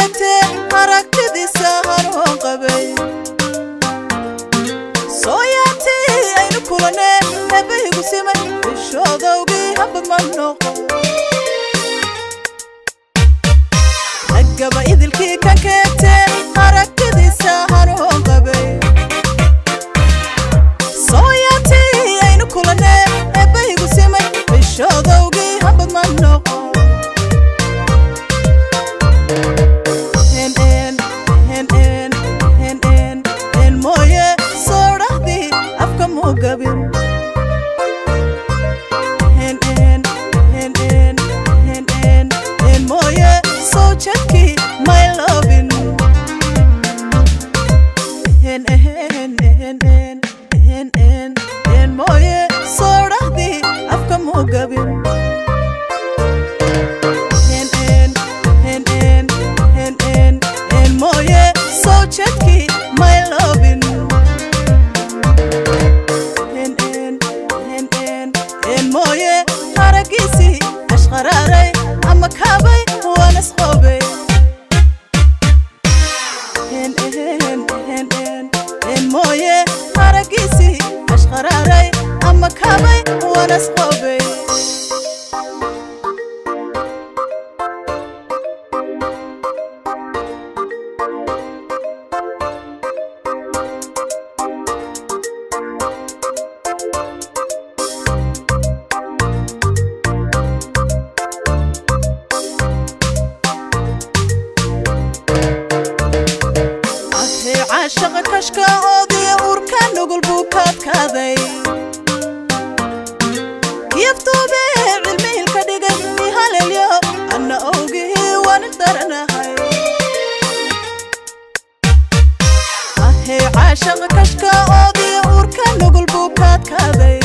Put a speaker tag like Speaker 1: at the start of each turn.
Speaker 1: keegtee, aragtidiisa hanuun qabay. Soo yaatay aynu kulanee, eebbahigu simay, bishoodowgii habad ma noqo. Raggaba idilkii kan keegtee, aragtidiisa hanuun qabay. Soo yaatay aynu kulanee, eebbahigu simay, bishoodowgii habad ma noqo. En en en en en en en mooye, soo dhahdii afka muu gabin. En en en en en en en mooye, soo jadkii may loobin. En en en en en en en mooye, soo dhahdii afka muu gabin. En en en en en en en mooye, soo jadkii may loobin. En en en en en mooye, haragiisii ashqaraaray ama kaabay waan isqoobay. En en en en en mooye, haragiisii ashqaraaray ama kaabay waan isqoobay. Ahey caashaqa kashka oodiya, uurka nugul buu kaadkaaday. Kiyaftoobe cilmihilka dhigay ihalelyo, anna owgihii waan ildaranahay. Ahey caashaqa kashka oodiya, uurka nugul buu kaadkaaday.